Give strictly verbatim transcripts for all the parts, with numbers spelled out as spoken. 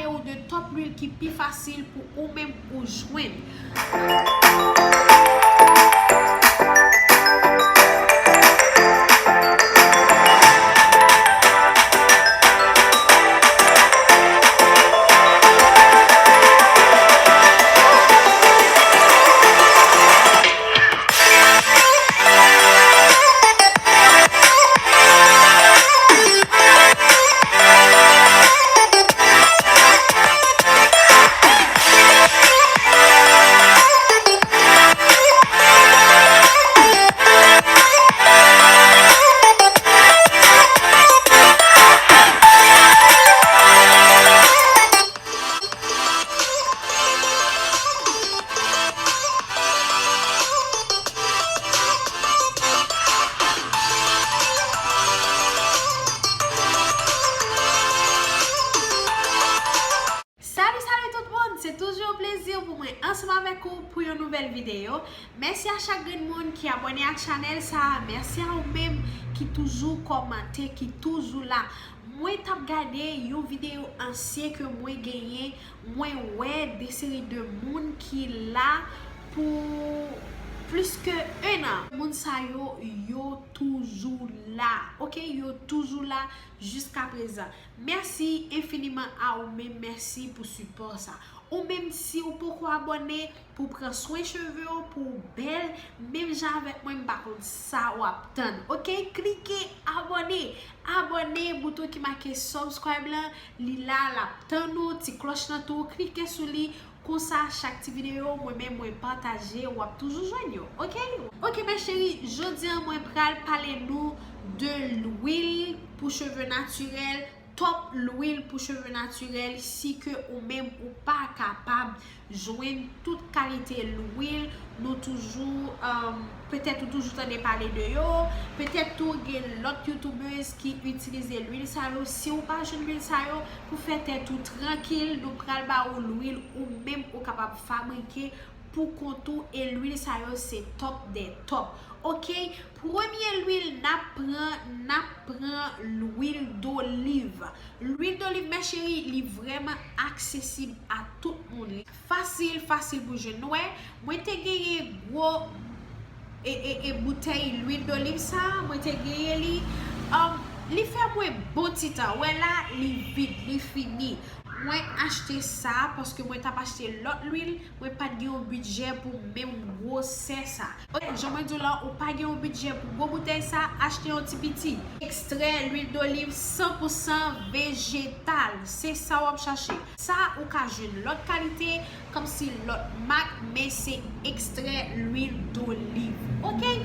Ou de top lwil ki pi fasil pou ou menm ou jwenn. Salut, salut tout moun! Se toujou yon plezi pou mwen ansanm avèk ou pou yon nouvèl videyo. Mèsi a chak grenn moun ki abòne ak chanèl sa a. Mèsi a ou menm ki toujou kòmante, ki toujou la. Mwen t ap gade yon videyo ansyen ke mwen genyen, mwen wè de seri de moun ki la pou plis ke en an. Moun sa yo, yo toujou la, oke? Yo toujou la jiska prezan. Mèsi enfiniman a ou menm, mèsi pou sipò sa. Ou menm, si ou poko abòne, pou pran swen cheve w, pou w bèl, menm jan avèk mwen, m pa konn sa w ap tann. Oke, klike abòne. Abòne, bouton ki make subscribe lan, li la, l ap tann ou, ti klòch lan tou, klike sou li. Konsa, chak ti videyo, mwen menm, mwen pataje, w ap toujou jwenn yo, oke? Oke, mes chéries, jodi a, mwen pral pale nou de lwil pou cheve natirèl, top lwil pou cheve natirèl, si ke ou menm ou pa kapab jwenn tout kalite lwil, nou toujou, um, petèt ou toujou tande pale de yo, petèt tou gen lòt youtubers ki itilize lwil sa yo. Si ou pa jwenn lwil sa yo, pou fè tèt ou trankil, nou pral ba ou lwil ou menm ou kapab fabrike pou kont ou, e lwil sa yo se top de top. Oke, premye lwil n ap pran, n ap pran lwil doliv. Lwil doliv, mes chéries, li vrèman aksesib a tout moun. Li fasil, fasil pou jwenn. Nou wè, mwen te genyen gwo e, e, e boutèy lwil doliv sa, mwen te genyen li. Um, li fè mwen bon ti tan. Wè la, li vid, li fini. Mwen achte sa paske mwen t ap achte lòt lwil, mwen pa t gen yon bidjè pou menm gwosè sa. Oke, jan mwen di w la, ou pa gen yon bidjè pou gwo boutèy sa, achte yon ti piti. Ekstrè lwil doliv san pou san vejetal, se sa w ap chache. Sa, ou ka jwenn lòt kalite, kòmsi lòt mak, men se ekstrè lwil doliv. Oke?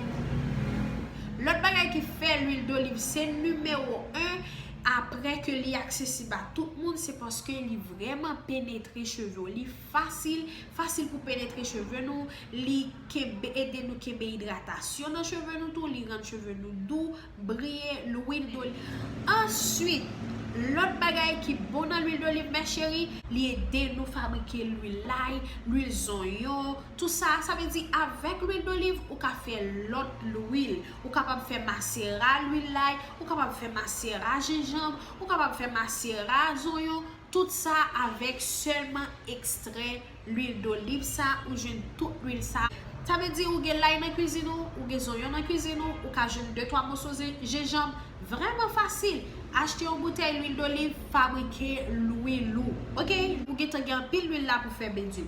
Lòt bagay ki fè lwil doliv se nimewo en, apre ke li aksesib a tout moun, se paske li vrèman penetre cheve w. Li fasil, fasil pou penetre cheve nou. Li kenbe, ede nou kenbe idratasyon nan cheve nou tou. Li rann cheve nou dou, briye, lwil doliv. Answit, lòt bagay ki bon nan lwil doliv, mes chéries, li ede nou fabrike lwil lay, lwil zonyon, tout sa. Sa vle di, avèk lwil doliv, ou ka fè lòt lwil. Ou kapab fè masera lwil lay, ou kapab fè masera jenjanm, ou kapab fè masera zonyon, tout sa avèk sèlman ekstrè lwil doliv sa, ou jwenn tout lwil sa. Sa vle di ou gen lay nan kwizin ou, ou gen zonyon nan kwizin ou, ou ka jwenn de twa moso zen-, jenjanm, vrèman fasil. Achte yon boutèy lwil doliv, fabrike lwil ou. Oke? Ou gentan gen anpil lwil la pou fè bedil.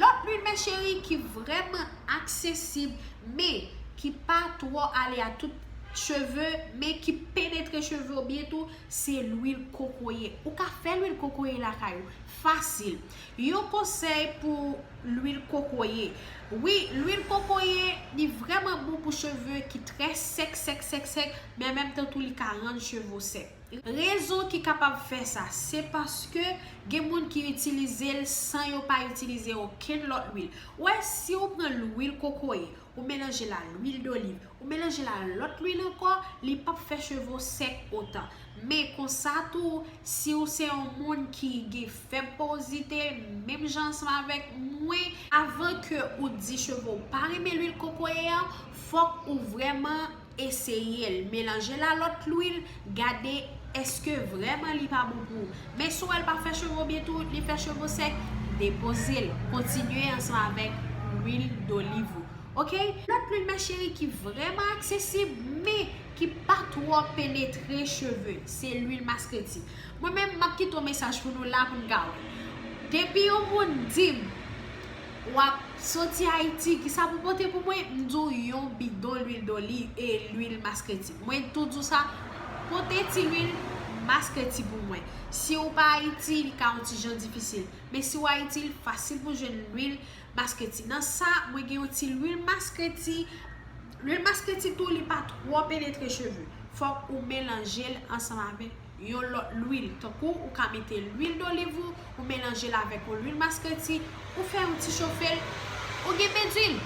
Lòt lwil, mes chéries, ki vrèman aksesib, men ki pa twò ale a tout cheve, men ki penetre cheve w byen tou, se lwil kokoye. Ou ka fè lwil kokoye lakay ou, fasil. Yon konsèy pou lwil kokoye. Wi, lwil kokoye, li vrèman bon pou cheve ki trè sèk, sèk, sèk, sèk, men an menm tan tou, li ka rann cheve w sèk. Rezon ki kapab fè sa, se paske gen moun ki itilize l san yo pa itilize okenn lòt lwil. Ou wè, si ou pran lwil kokoye, ou melanje l a lwil doliv, ou melanje l a lòt lwil ankò, li p ap fè cheve w sèk otan. Men konsa tou, si ou se yon moun ki gen fèb porozite, menm jan ansanm avèk mwen, avan ke ou di cheve w pa renmen lwil kokoye an, fòk ou vrèman eseye l. Melanje l a lòt lwil, gade Èske vrèman li pa bon pou ou? Men si w wè l pa fè cheve w byen tou, li fè cheve w sèk, depoze l. Kontinye ansanm avèk lwil doliv ou. Oke? Lòt lwil, mè cheri, ki vrèman aksesib, men ki pa twò penetre cheve, se lwil maskreti. Mwen menm, m ap kite yon mesaj pou nou la pou n ka wè. Depi yon moun di m, w ap soti Ayiti, kisa pou pote pou mwen? M di w yon bidon lwil doliv e lwil maskreti. Mwen tou di w sa, pote ti lwil maskreti pou mwen. Si w pa Ayiti, li ka yon ti jan difisil. Men si w Ayiti, li fasil pou jwenn lwil maskreti. Nan sa, mwen gen yon ti lwil maskreti. Lwil maskreti tou, li pa twò penetre cheve. Fòk ou melanje l ansanm avèk yon lòt lwil. Tankou, ou ka mete lwil doliv ou, ou melanje l avèk yon lwil maskreti, ou fè yon ti chofe l, ou gen bendwil.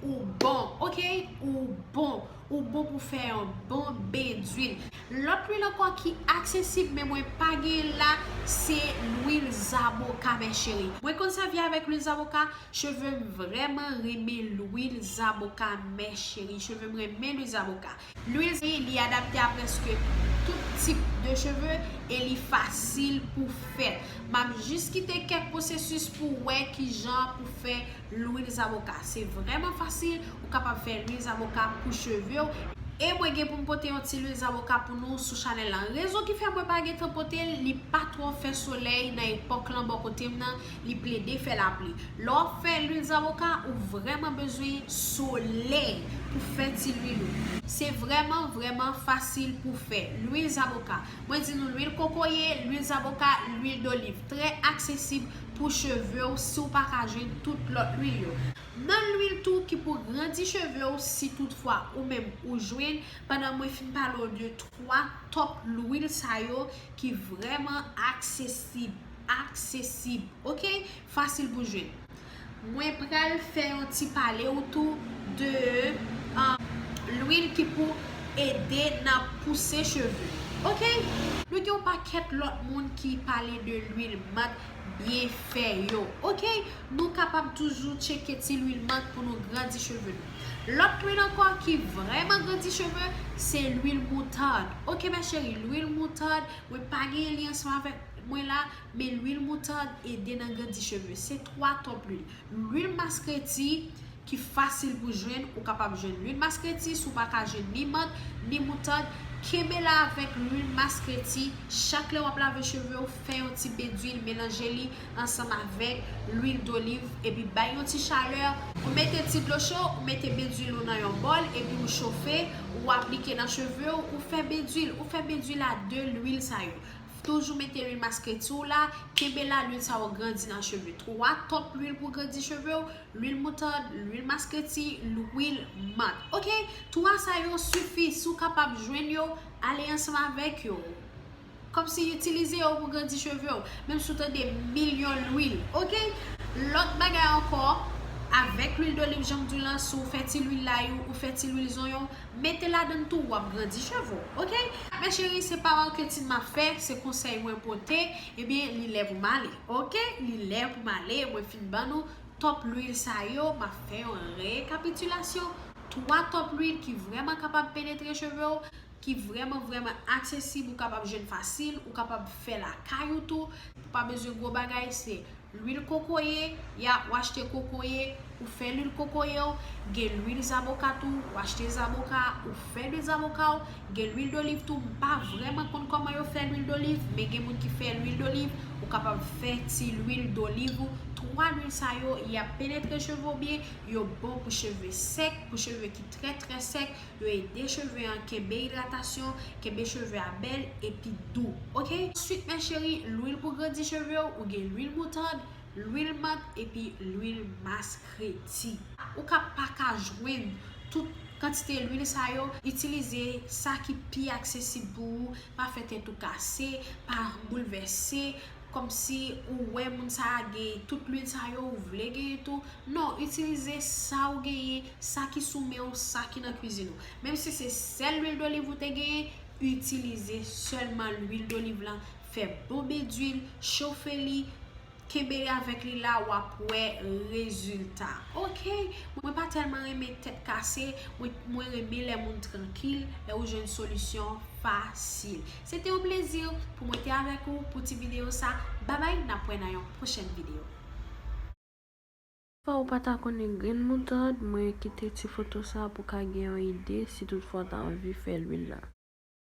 Ou bon, oke? Ou bon. Ou bon pou fè yon bon bendwil. Lòt lwil ankò ki aksesib, men mwen pa genyen l la, se lwil zaboka, mè cheri. Mwen konn sèvi avèk lwil zaboka, cheve m vrèman renmen lwil zaboka, mè cheri. Cheve m renmen lwil zaboka. Lwil sa, li adapte a prèske tout tip de cheve e li fasil pou fèt. M ap jis kite kèk pwosesis pou w wè kijan pou fè lwil zaboka. Se vrèman fasil, ou kapab fè lwil zaboka pou cheve w. E mwen gen pou m pote yon ti lwil zaboka pou nou sou chanèl lan. Rezon ki fè mwen pa gentan pote l, li pa twò fè solèy nan epòk lan bò kote m nan, li plede fè lapli. Lè w ap fè lwil zaboka, ou vrèman bezwen solèy pou fè ti lwil ou. Se vrèman, vrèman fasil pou fè lwil zaboka. Mwen di nou lwil kokoye, lwil zaboka, lwil doliv. Trè aksesib pou cheve w si w pa ka jwenn tout lòt lwil yo. Nan lwil tou ki pou grandi cheve w, si toutfwa ou menm ou jwenn, pandan mwen fin pale w de twa top lwil sa yo ki vrèman aksesib, aksesib, oke? Fasil pou jwenn. Mwen pral fè yon ti pale w tou de, um, lwil ki pou ede nan pouse cheve. Oke? Nou gen yon pakèt lòt moun ki pale de lwil mant byen fè yo. Oke? Nou kapab toujou tcheke ti lwil mant pou nou grandi cheve nou. Lòt lwil ankò ki vrèman grandi cheve, se lwil moutad. Oke, mè cheri, lwil moutad, mwen pa genyen li ansanm avèk mwen la, men lwil moutad ede nan grandi cheve. Se twa top lwil. Lwil maskreti ki fasil pou jwenn, ou kapab jwenn lwil maskreti, si w pa ka jwenn ni mant, ni moutad, kenbe la avèk lwil maskreti. Chak lè w ap lave cheve w, fè yon ti bendwil, melanje li ansanm avèk lwil doliv, epi bay yon ti chalè. Ou mete ti dlo cho, ou mete bendwil ou nan yon bòl, epi ou chofe, ou aplike nan cheve w, ou fè bendwil, ou fè bendwil a de lwil sa yo. Toujou mete lwil maskreti w la, kenbe la, lwil sa yo grandi nan cheve. Twa top lwil pou grandi cheve w, lwil moutad, lwil maskreti, lwil mant. Oke? Twa sa yo sifi, si w kapab jwenn yo, ale ansanm avèk yo. Kòmsi itilize yo pou grandi cheve w, menm si w tande milyon lwil, oke? Lòt bagay ankò, avèk lwil doliv, jan m di w lan, si w fè ti lwil lay ou, ou fè ti lwil zonyon, mete ladann tou, w ap grandi cheve w, oke? Mè cheri, se pa marketing m ap fè, se konsèy mwen pote, ebyen, li lè pou m ale, oke? Li lè pou m ale, mwen fin ban nou top lwil sa yo, m ap fè yon rekapitilasyon, twa top lwil ki vrèman kapab penetre cheve w, ki vrèman, vrèman aksesib, ou kapab jwenn fasil, ou kapab fè lakay ou tou. Ou pa bezwen gwo bagay, se lwil kokoye, ya, ou achte kokoye, ou fè lwil kokoye w, gen lwil zaboka tou, ou achte zaboka, ou fè lwil zaboka w, gen lwil doliv tou, m pa vrèman konn kòman yo fè lwil doliv, men gen moun ki fè lwil doliv, ou kapab fè ti lwil doliv ou. Twa lwil sa yo, y ap penetre cheve w byen, yo bon pou cheve sèk, pou cheve ki trè, trè sèk, yo ede cheve an kenbe idratasyon, kenbe cheve a bèl epi dou. Oke? Answit, mè cheri, lwil pou grandi cheve w, ou gen lwil moutad, lwil mant epi lwil maskreti. Ou ka pa ka jwenn tout kantite lwil sa yo, itilize sa ki pi aksesib pou ou, pa fè tèt ou kase, pa boulvèse, kòmsi ou wè moun sa a gen tout lwil sa yo, ou vle genyen tou. Non, itilize sa ou genyen, sa ki sou men w, sa ki nan kwizin ou. Menm si se sèl lwil doliv ou te genyen, itilize sèlman lwil doliv lan, fè bon bendwil, chofe li, kenbe avèk li la, w ap wè rezilta. Ok, mwen pa tèlman renmen tèt kase, mwen, mwen renmen lè moun trankil, lè ou jwenn solisyon fasil. Se te yon plezi pou mwen te avèk ou pou ti videyo sa. Babay, n ap wè nan yon pwochèn videyo. Fwa ou pa ta konnen grenn moutad, mwen kite ti foto sa pou ka gen yon ide si tout fwa w ta anvi fè lwil la.